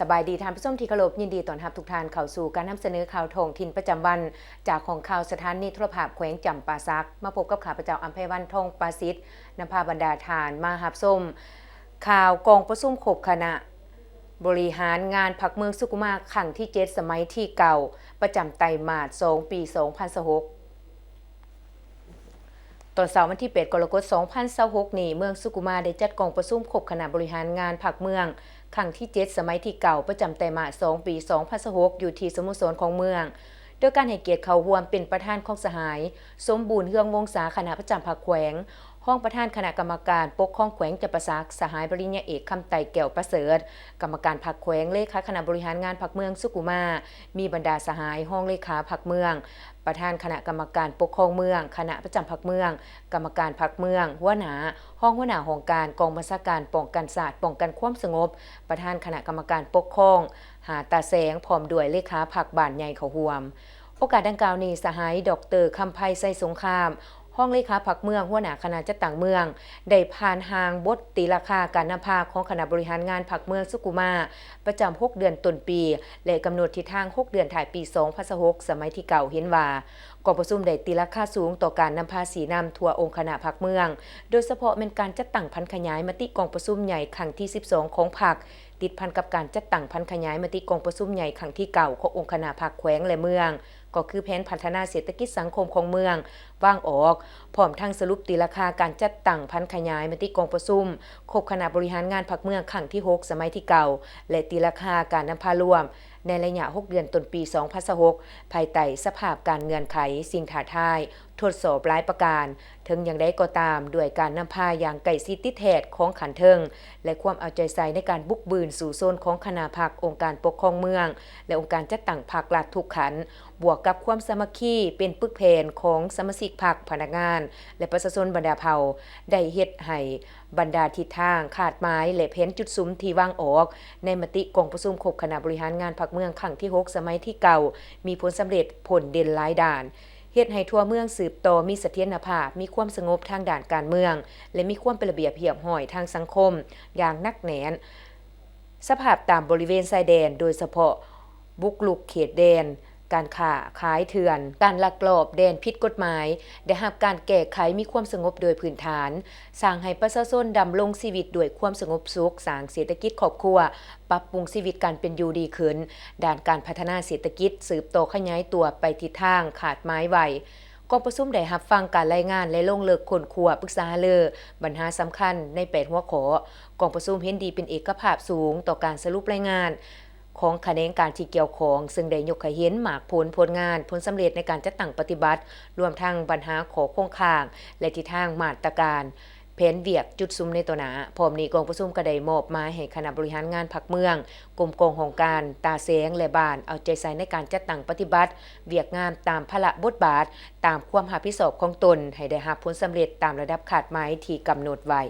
ສະບາຍດີທ່ານຜູ້ຊົມທີ່ເຄົາລົບ, ຍິນດີຕ້ອນຮັບທຸກທ່ານເຂົ້າສູ່ການນຳສະເໜີຂ່າວທ້ອງຖິ່ນປະຈຳວັນ ຈາກຫ້ອງຂ່າວສະຖານນີໂທລະພາບແຂວງຈຳປາສັກ. ມາພົບກັບຂ້າພະເຈົ້າ ອຳໄພວັນ ທອງປາສິດ, ນຳພາບັນດາທ່ານມາຮັບຊົມຂ່າວກອງປະຊຸມຄົບຄະນະບໍລິຫານງານພັກເມືອງສຸຂຸມາ ຄັ້ງທີເຈັດ ສະໄໝທີເກົ້າ ປະຈຳໄຕມາດສອງ ປີສອງພັນຊາວຫົກ. ຕອນເຊົ້າວັນທີແປດ ກໍລະກົດ ສອງພັນຊາວຫົກນີ້, ເມືອງສຸຂຸມາໄດ້ຈັດກອງປະຊຸມຄົບຄະນະບໍລິຫານງານພັກເມືອງ ຄັ້ງທີເຈັດ ສະໄໝທີເກົ້າ ປະຈຳໄຕມາດສອງ ປີສອງພັນຊາວຫົກ ຢູ່ທີ່ສະໂມສອນຂອງເມືອງ, ໂດຍການໃຫ້ກຽດເຂົ້າຮ່ວມເປັນປະທານຂອງສະຫາຍ ສົມບູນ ເຮືອງວົງສາ ຄະນະປະຈຳພັກແຂວງ, ຮອງປະທານຄະນະກຳມະການປົກຄອງແຂວງຈຳປາສັກ ສະຫາຍປະລິນຍາເອກ ຄຳໄຕ ແກ້ວປະເສີດ, ກຳມະການພັກແຂວງ, ເລຂາຄະນະບໍລິຫານງານພັກເມືອງສຸຂຸມາ, ມີບັນດາສະຫາຍຮອງເລຂາພັກເມືອງ, ປະທານຄະນະກຳມະການປົກຄອງເມືອງ, ຄະນະປະຈຳພັກເມືອງ, ກຳມະການພັກເມືອງ, ຫົວໜ້າ, ຮອງຫົວໜ້າຫ້ອງການກອງບັນຊາການປ້ອງກັນຊາດ, ປ້ອງກັນຄວາມສະຫງົບ, ປະທານຄະນະກຳມະການປົກຄອງ ຫາຕາແສງ ພ້ອມດ້ວຍເລຂາພັກບ້ານໃຫຍ່ເຂົ້າຮ່ວມ. ໂອກາດດັ່ງກ່າວນີ້, ສະຫາຍ ດອກເຕີ ຄຳໄພ ໄຊສົງຄາມ, ຮອງເລຂາພັກເມືອງ, ຫົວໜ້າຄະນະຈັດຕັ້ງເມືອງ, ໄດ້ຜ່ານຮ່າງບົດຕີລາຄາການນຳພາຂອງຄະນະບໍລິຫານງານພັກເມືອງສຸຂຸມາ ປະຈຳຫົກເດືອນຕົ້ນປີ ແລະ ກຳນົດທິດທາງຫົກເດືອນທ້າຍປີສອງພັນຊາວຫົກ ສະໄໝທີເກົ້າ ເຫັນວ່າ ກອງປະຊຸມໄດ້ຕີລາຄາສູງຕໍ່ການນຳພາຊີ້ນຳທົ່ວອົງຄະນະພັກເມືອງ, ໂດຍສະເພາະແມ່ນການຈັດຕັ້ງຜັນຂະຫຍາຍມະຕິກອງປະຊຸມໃຫຍ່ຄັ້ງທີສິບສອງຂອງພັກ, ຕິດພັນກັບການຈັດຕັ້ງຜັນຂະຫຍາຍມະຕິກອງປະຊຸມໃຫຍ່ຄັ້ງທີເກົ້າຂອງອົງຄະນະພັກແຂວງ ແລະ ເມືອງ, ກໍຄືແຜນພັດທະນາເສດຖະກິດສັງຄົມຂອງເມືອງວາງອອກ, ພ້ອມທັງສະຫຼຸບຕີລາຄາການຈັດຕັ້ງຜັນຂະຫຍາຍມະຕິກອງປະຊຸມຄົບຄະນະບໍລິຫານງານພັກເມືອງຄັ້ງທີຫົກ ສະໄໝທີເກົ້າ ແລະ ຕີລາຄາການນຳພາລວມໃນໄລຍະຫົກເດືອນຕົ້ນປີສອງພັນຊາວຫົກ ພາຍໃຕ້ສະພາບການເງື່ອນໄຂ, ສິ່ງທ້າທາຍ, ທົດສອບຫຼາຍປະການ. ເຖິງຢ່າງໃດກໍຕາມ, ດ້ວຍການນຳພາຢ່າງໃກ້ຊິດຕິດແທດຂອງຂັ້ນເທິງ ແລະ ຄວາມເອົາໃຈໃສ່ໃນການບຸກບືນສູ້ຊົນຂອງຄະນະພັກ, ອົງການປົກຄອງເມືອງ ແລະ ອົງການຈັດຕັ້ງພັກລັດທຸກຂັ້ນ, ບວກກັບຄວາມສາມັກຄີເປັນປຶກແຜ່ນຂອງສະມາຊິກພັກ, ພະນັກງານ ແລະ ປະຊາຊົນບັນດາເຜົ່າ ໄດ້ເຮັດໃຫ້ບັນດາທິດທາງ, ຄາດໝາຍ ແລະ ແຜນຈຸດສຸມທີ່ວາງອອກໃນມະຕິກອງປະຊຸມຄົບຄະນະບໍລິຫານງານພັກເມືອງຄັ້ງທີຫົກ ສະໄໝທີເກົ້າ ມີຜົນສຳເລັດພົ້ນເດັ່ນຫຼາຍດ້ານ, ເຮັດໃຫ້ທົ່ວເມືອງສືບຕໍ່ມີສະຖຽນນະພາບ, ມີຄວາມສະຫງົບທາງດ້ານການເມືອງ ແລະ ມີຄວາມເປັນລະບຽບຮຽບຮ້ອຍທາງສັງຄົມຢ່າງໜັກແໜ້ນ. ສະພາບຕາມບໍລິເວນຊາຍແດນ, ໂດຍສະເພາະບຸກລຸກເຂດແດນ, ການຄ້າຂາຍເຖື່ອນ, ການລັກລອບແລ່ນຜິດກົດໝາຍ ໄດ້ຮັບການແກ້ໄຂ, ມີຄວາມສະຫງົບໂດຍພື້ນຖານ, ສ້າງໃຫ້ປະຊາຊົນດຳລົງຊີວິດດ້ວຍຄວາມສະຫງົບສຸກ, ສ້າງເສດຖະກິດຄອບຄົວ, ປັບປຸງຊີວິດການເປັນຢູ່ດີຂຶ້ນ, ດ້ານການພັດທະນາເສດຖະກິດສືບຕໍ່ຂະຫຍາຍຕົວໄປທິດທາງຄາດໝາຍໄວ້. ກອງປະຊຸມໄດ້ຮັບຟັງການລາຍງານ ແລະ ລົງເລິກຄົ້ນຄວ້າປຶກສາຫາລືບັນຫາສຳຄັນໃນແປດຫົວຂໍ້. ກອງປະຊຸມເຫັນດີເປັນເອກະພາບສູງຕໍ່ການສະຫຼຸບລາຍງານຂອງຂະແໜງການທີ່ກ່ຽວຂ້ອງ, ເຊິ່ງໄດ້ຍົກໃຫ້ເຫັນໝາກຜົນ, ຜົນງານ, ຜົນສຳເລັດໃນການຈັດຕັ້ງປະຕິບັດ, ລວມທັງບັນຫາຂໍ້ຄົງຄ້າງ ແລະ ທິດທາງມາດຕະການ ແຜນວຽກຈຸດສຸມໃນຕໍ່ໜ້າ. ພ້ອມນີ້, ກອງປະຊຸມກໍໄດ້ມອບໝາຍໃຫ້ຄະນະບໍລິຫານງານພັກເມືອງ, ກົມກອງຫ້ອງການ, ຕາແສງ ແລະ ບ້ານ ເອົາໃຈໃສ່ໃນການຈັດຕັ້ງປະຕິບັດວຽກງານຕາມພາລະບົດບາດ, ຕາມຄວາມຮັບຜິດຊອບຂອງຕົນ, ໃຫ້ໄດ້ຮັບຜົນສຳເລັດຕາມລະດັບຄາດໝາຍທີ່ກຳນົດໄວ້.